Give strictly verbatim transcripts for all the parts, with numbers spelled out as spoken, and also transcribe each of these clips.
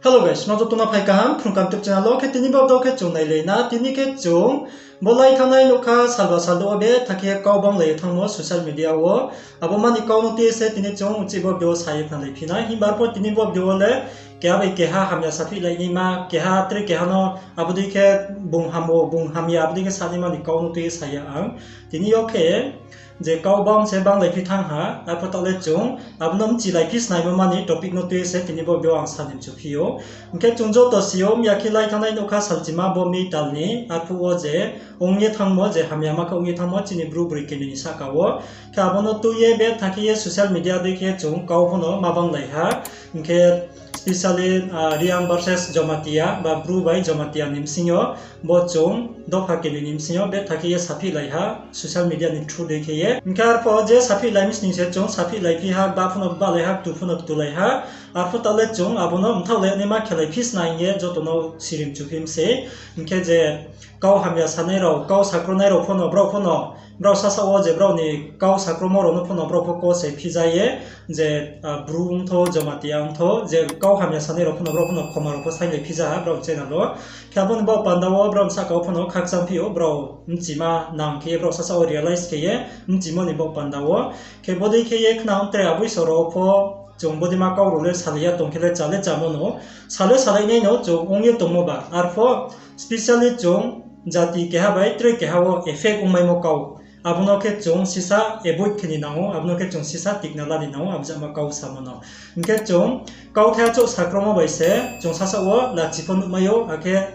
Hello guys, no joto no phai kaham Phrung Kaham YouTube channel wo. Khe tini bo video khe chung nailai na, tini khe chung bo lai thanngnai nougkha salba sal wo betha khe kau banglai ye thanngmo social media wo. Abo mani kau no tui ye se tini chung uchih bo video wo sa ye khnalai phi nai. Himba arpho tini bo video wo le keha bai keha hamya saphihlai naima, keha tre keha no abo dei khe bung ham wo, bung hamya abo dei khe sanaima ni kau no tui ye sa ya ang. Tini yo khe je kau bang se banglai phi thanng ha, arpho taoh le chung abo no mchilai phi snaimo mani topic no tui ye se tini bo video ang sa ni mchu phi ou. Hing khe chung joto si ou, mya khe lai thanngnai nougkha salchima bo May tal ni arphuh wo je ong ye thanngmo, je hamya ma khe ong ye thanngmo chini Bru broi keni ni sahka wo. Khe abo no tui ye betha khe ye social media dei khe chung kau pho no ma banglai ha. Hing khe specially Reang versus Jamatia ba Bru bai Jamatia ni bsing yo, bo chung dopha keni ni bsing yo betha khe ye saphihlai ha social media ni through dei khe ye. Hing khe arpho je saphihlai mi sning se chung saphihlai phi ha, ba pho no balai ha, ktu pho no ktulai ha. Arpho taoh le chung abo no mthaohlai naima khelai phi snai hing ye joto no sirim chu phi mi se. Hing khe je kau hamya sanai rao, kau sakronai rao pho no, brao pho no, brao sasaoh wo je brao ni kau sakromo rao no pho no brao pho kose phi ja ye, je Bru ongthou, Jamatia ongthou, je kau hamya sanai rao pho no brao pho no khoma rao pho sainglai phi ja ha brao channel wo. Khe abo ni baoh panda wo brao ni sahka wo pho no khakchang phi ou, brao mchima nang khe ye brao sasaoh wo realize khe ye mchimo ni baoh panda wo. Khe bodei khe ye khna ong tre aboi so rao pho chung bodei ma kau rao le salai ya tong khe le cha le chamo no. Sa le salai nai no chung ong ye tongmo ba. Arpho specially chung jati keha bai tre keha wo effect ongmaimo kau, abo no khe chung sisa avoid khe ni nang ou, abo no khe chung sisa tikna la ni nang ou, abo jama kau samo no. Hing khe chung kauthai achouh sakromo bai se chung sasaoh wo lachi pho nuhmai ou, akhe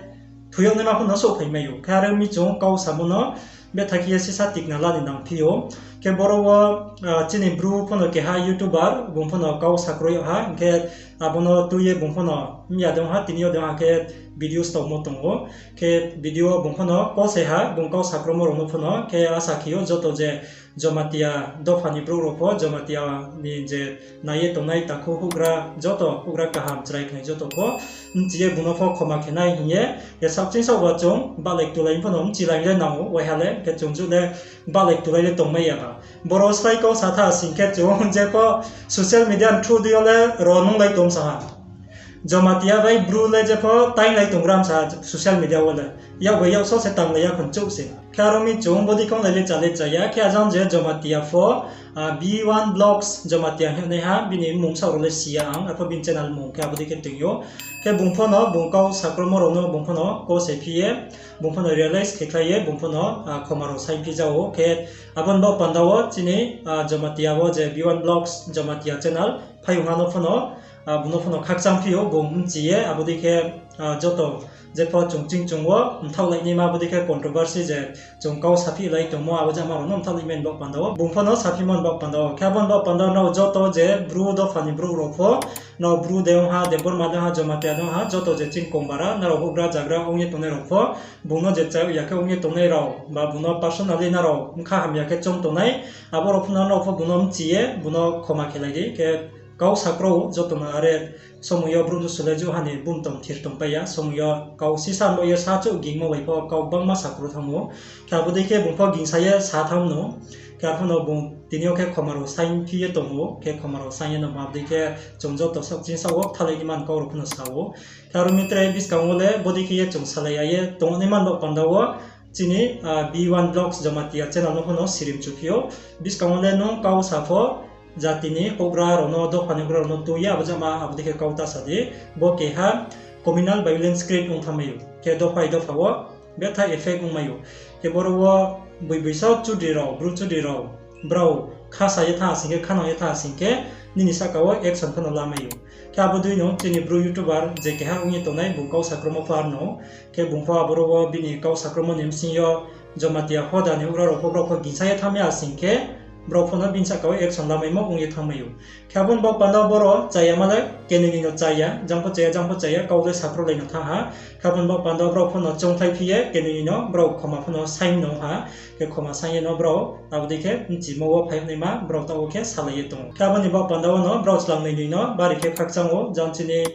thoi yag naima pho no souhphai mai ou. Khe are ong mi chung kau samo no betha khe ye sisa tikna la ni nang phi ou. Khe boro wo chini Bru pho no keha YouTuber, bung pho no kau sakro yag ha, hing khe abo no tui ye bung pho no mya de ong ha, tini yo de ong ha khe video staomo tong ou. Khe video wo bung pho no kose ha, bung kau sakromo rao no pho no, khe asa khe ou joto je Jamatia dopha ni brouh rao pho, Jamatia ni je nai ye tongnai takhu houhgra, joto houhgra kaham chrai khnai joto pho, mchi ye bung no pho khoma khe nai hing ye, ye saohching saoh ba chung bahlai ktulai pho no mchilai le nang ou, waiha le khe chung juh le bahlai ktulai le tongmai ya ba. Boro slái kau sa tha sing khe chung je pho social media ni through dei yo le ro nunglai tong sa ha. Jamatia bai Bru le je pho tainglai tong gram sa social media wo le. Yak bai yak so se tanglai ya khon chouh se. Khe aro mi chung bodei khe onglai le cha le cha ya. Khe ajang je Jamatia pho, B one Vlogs Jamatia hing nai ha, bini mmung saoh rao le si ya ang, arpho bini channel mmung khe abo dei khe toing ou. Khe bung pho no, bung kau sakromo rao no bung pho no kose phi ye, bung pho no realize khe khlai ye, bung pho no khoma rao saing phi ja ou. Khe abo ni baoh panda wo chini Jamatia wo je B one Vlogs Jamatia channel phai ong ha no pho no, bung no pho no khakchang phi ou, bung mchi ye, abo dei khe joto je pho chung ching chung wo mthaohlai naima abo dei khe controversy je chung kau saphihlai tongmo abo jama rao no mthaohlai mai ni baoh panda wo, bung pho no saphimo ni baoh panda wo. Khe abo ni baoh panda wo nrao joto je Bru dopha ni brouh rao pho, nrao Bru de ong ha, Debbarma de ong ha, Jamatia de ong ha, joto je ching kongbara, nrao houhgra zagra ong ye tongnai rao pho, bung no je chayag ya khe ong ye tongnai rao, ba bung no personally nrao bkha hamya khe choung tongnai, abo rao pho no nrao pho bung no mchi ye, bung no khoma khelai di, khe kau sakro joto no are somoi yo brouh no sule juh ha ni bum tong thir tongpai ya, somoi yo kau sisa bo ye sa chouh gingmo bai pho kau gbangma sakro thanng ou. Khe abo dei khe bung pho gingsa ye sa thanng no. Khe arpho no bung tini yo khe khoma rao saing phi ye tong ou, khe khoma rao saing ye no ma abo dei khe chung joto saohching saoh wo kthalai ni man kau rao pho no sa ou. Khe aro mi tre buskang wo le bodei khe ye chung salai ya ye tong nai man baoh panda wo chini B one Vlogs Jamatia channel no pho no sirim chu phi ou. Buskang wo le nung kau sa pho, jati ni houhgra rao no, dopha ni houhgra rao no tui ye abo jama abo dei khe kau ta sa di. Bo keha communal violence create ong thanngmai ou. Khe dopha dopha wo betha effect ongmai ou. Khe boro wo boi boisa chudri rao, Bru chudri rao, brao kha sa ye thanng sing khe, khanang ye thanng sing khe, nini sahka wo action pho no lamai ou. Khe abo dei no chini Bru YouTuber je keha ong ye tongnai, bung kau sakromo pho ar no. Khe bung pho aboro wo bini kau sakromo ni bsing yo Jamatia hoda ni houhgra rao pho brao pho gingsa ye thanngmai ya sing khe, brao pho no bini sahka wo action lamaimo ong ye thanngmai ou. Khe abo ni baoh panda wo boro chaya ma le kenoi ni no chaya, jang pho chaya, jang pho chaya, kau le sakro lai no thanng ha. Khe abo ni baoh panda wo brao pho no choungthaiphi ye kenoi ni no brao khoma pho no saing no ha. Khe khoma saing ye no brao abo dei khe mchimo wo phai naima brao taoh wo khe salai ye tong ou. Khe abo ni baoh panda wo no brao chlangnoi noi no bari khe khakchang ou, jang chini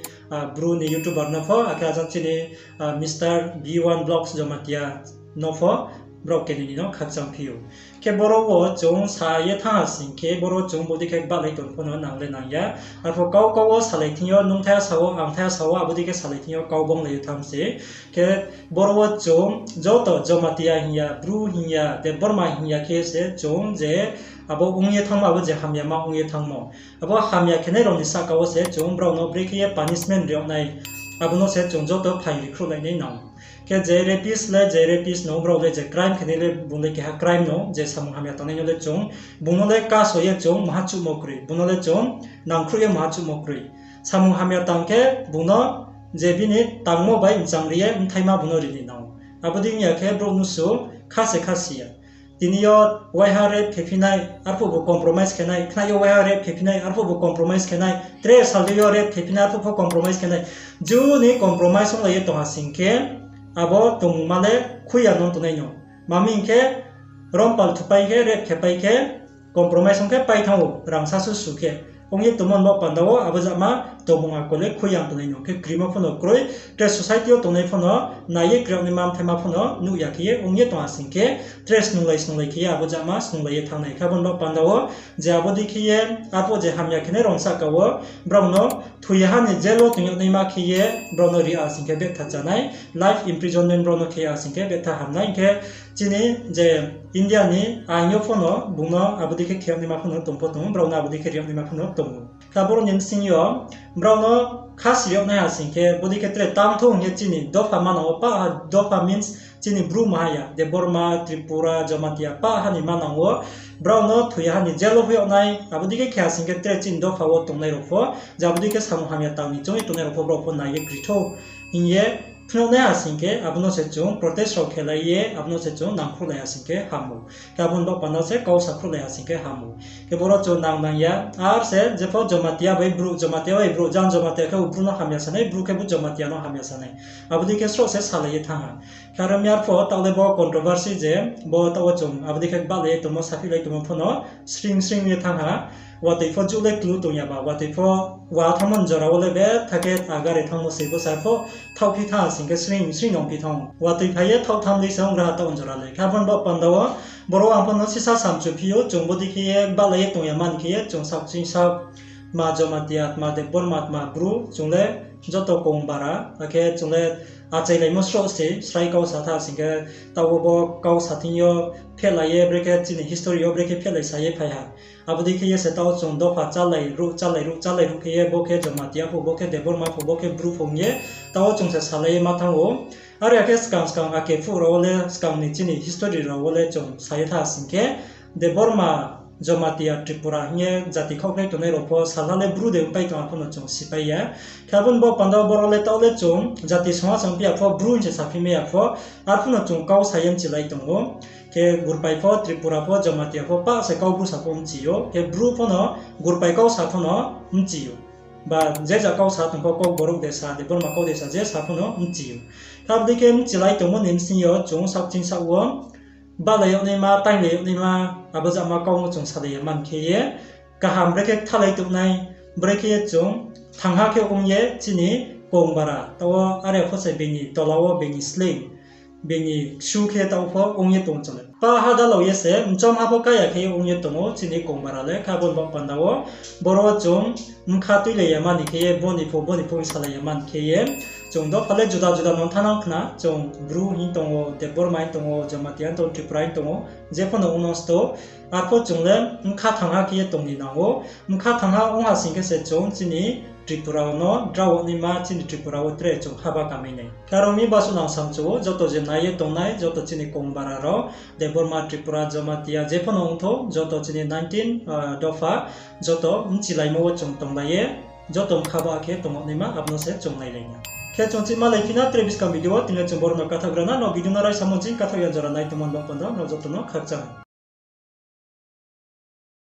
Bru ni YouTuber no pho, akhe ajang chini Mister B one Vlogs Jamatia no pho brao kenoi ni no khakchang phi ou. Khe boro wo chung sa ye thanng ha sing khe, boro chung bodei khe gbahlai tong pho no nang le nang ya. Arphuh kau kau wo salai thing yo, nung thaiha sa wo, ang thaiha sa wo, abo dei khe salai thing yo kau bonglai ye thanng se. Khe boro wo chung joto Jamatia hing ya, Bru hing ya, Debbarma hing ya khe se chung je abo ong ye thanngmo, abo je hamyama ong ye thanngmo, abo hamya khenai rao ni sahka wo se chung brao no brekhe ye punishment ri yag nai, abo no se chung joto phaing ri khruhlai nai nang. Khe je rapist le je rapist no, brao le je crime khenai le bung le keha crime no, je samung hamya tangnai no le chung, bung no le kaso ye chung maha chuhmo kroi, bung no le chung nangkhruh ye maha chuhmo kroi. Samung hamya tang khe bung no je bini tangmo bai mchang ri ye mthaima bung no ri ni nang. Abo dei ong ya khe brouh mnusu kha se kha si ya. Tini yo waiha rape khe phi nai, arphuh bu compromise khe nai, khnai yo waiha rape khe phi nai, arphuh bu compromise khe nai, tre sal dei yo rape khe phi nai, arphuh pho compromise khe nai. Juni compromise onglai ye tong ha sing khe, abo tongmungma le khui ya no tongnai no. Mami hing khe, rompal thupai khe, rape khe pai khe, compromise ong khe pai thanng ou, rang sasu su khe. Ong ye tongmo ni baoh panda wo abo jama tongmung akol le khui ya tongnai no. Khe krimo pho no kroi, tre society yo tongnai pho no, nai ye kri yag naima mthaima pho no nuh ya khe ye ong ye tong ha sing khe, tre snunglai snunglai khe ye abo jama snunglai ye thanng nai. Khe abo ni baoh panda wo je abo dei khe ye, arphuh je hamya khenai rao ni sahka wo, brao no thoi ye ha ni jail wo tong yag naima khe ye, brao no ri ya sing khe bettha chá nai, life imprisonment brao no khe ya sing khe bettha ham nai. Hing khe chini je India ni ain yo pho no bung no abo dei khe khe yag naima pho no tong pho tong ou, brao no abo dei khe ri yag naima pho no tong ou. Khe aboro ni bsing yo brao no kha si yag nai ha sing khe, bodei khe tre tang thou hing ye chini dopha manang wo, pah ha, dopha means chini Bru maha ya, Debbarma, Tripura, Jamatia pah ha ni manang wo, brao no thoi ye ha ni jail wo hoih yag nai, abo dei khe khe ha sing khe tre chini dopha wo tongnai rao pho, je abo dei khe samung hamya tang ni choung ye tongnai rao pho, brao pho nai ye kri thou hing ye phnuh nai ha sing khe, abo no se chung protest rao khelai ye, abo no se chung nangkhruhlai ha sing khe ham ou. Khe abo ni baoh panda se kau sakhruhlai ha sing khe ham ou. Khe boro chung nang nang ya, ar se jepho Jamatia bai Bru, Jamatia bai Bru, jang Jamatia khe Bru no hamya sa nai, Bru khe bo Jamatia no hamya sa nai. Abo dei khe sroh se salai ye thanng ha. Khe aro mi arphuh taoh le bo controversy je, bo taoh wo chung abo dei khe gbahlai ye tongmo, saphihlai tongmo pho no sring sring ye thanng ha. Watoi pho juh le klu tong ya ba, watoi pho wa thanngmo ni jora wo le betha khe agare thanngmo se bo sa pho, thaohphi thanng ha sing khe sring sring nongphi thanng ou. Watoi phai ye thaoh tham dei se ong gra ha taoh ni jora le. Khe abo ni baoh panda wo, boro ang pho no sisa samchu phi ou, chung bodei khe ye gbahlai ye tong ya man khe ye, chung saohkching saoh, tma Jamatia, tma Debbarma, tma Bru, chung le joto Kongbara, akhe chung le achailaimo sroh se, srai kau sa tha sing khe, taoh wo bo kau sa thing yo phehlai ye, brekhe chini history yo brekhe phehlai sa ye phai ha. Abo dei khe ye se taoh chung dopha chálai ruh, chálai ruh, chálai ruh khe ye, bo khe Jamatia pho, bo khe Debbarma pho, bo khe Bru pho ong ye, taoh wo chung se salai ye ma thanng ou. Are ya khe skang skang ake phuh rao wo le, skang ni chini history rao wo le chung sa ye tha sing khe, Debbarma, Jamatia, Tripura hing ye jati khaohkhlai tongnai rao pho salha le Bru de ongpai tong, arphuh no chung sipai ya. Khe abo ni baoh panda wo boro le taoh le chung jati songha songphi ya pho, Bru hing se saphi mai ya pho, arphuh no chung kau sa ye mchilai tong ou. Khe Gurpai pho, Tripura pho, Jamatia pho, pah se Kaubru sa pho mchi ou. Khe Bru pho no, Gurpai kau sa pho no mchi ou. Ba je ja kau sa tong pho, Kokborok de sa, Debbarma kau de sa, je sa pho no mchi ou. Khe abo dei khe mchilai tongmo ni bsing yo chung saohkching saoh wo bahlai yag naima, tainglai yag naima, abo jama kau no chung salai ya man khe ye, kaham brekhe kthalai tongnai, brekhe ye chung thangha khe ong ye chini Kongbara, taoh wo are pho se bini tola wo bini sleing, bini ksu khe taoh pho ong ye tong chung le. Pah ha dalao ye se, mchomha pho kaya khe ong ye tong ou chini Kongbara le, khe abo ni baoh panda wo, boro chung bkha tuilai ya mani khe ye, boni pho, boni pho salai ya man khe ye, chung dopha le juda juda no thanang khna, chung Bru hing tong ou, Debbarma hing tong ou, Jamatia hing tong, Tripura hing tong ou, jepho no ong nosto, arphuh chung le bkha thangha khe ye tong ni nang ou, bkha thangha ong ha sing khe se chung chini Tripura no drao naima, chini Tripura wo tre chung haba kamai nai. Khe aro mi basu nang samchu ou, joto je nai ye tongnai, joto chini Kongbara rao, Debbarma, Tripura, Jamatia, jepho no ong thou, joto chini nineteen, ah, dopha, joto mchilaimo wo chung tonglai ye, joto bkha ba khe tong naima, abo no se chung nailai na. Khe chung chihma lai phi na tre buskang video wo, tini le chung boro no kathaoh gra na, no video no raisa mo ching kathaoh ya jora nai tongmo ni baoh panda wo, no joto no khakchang.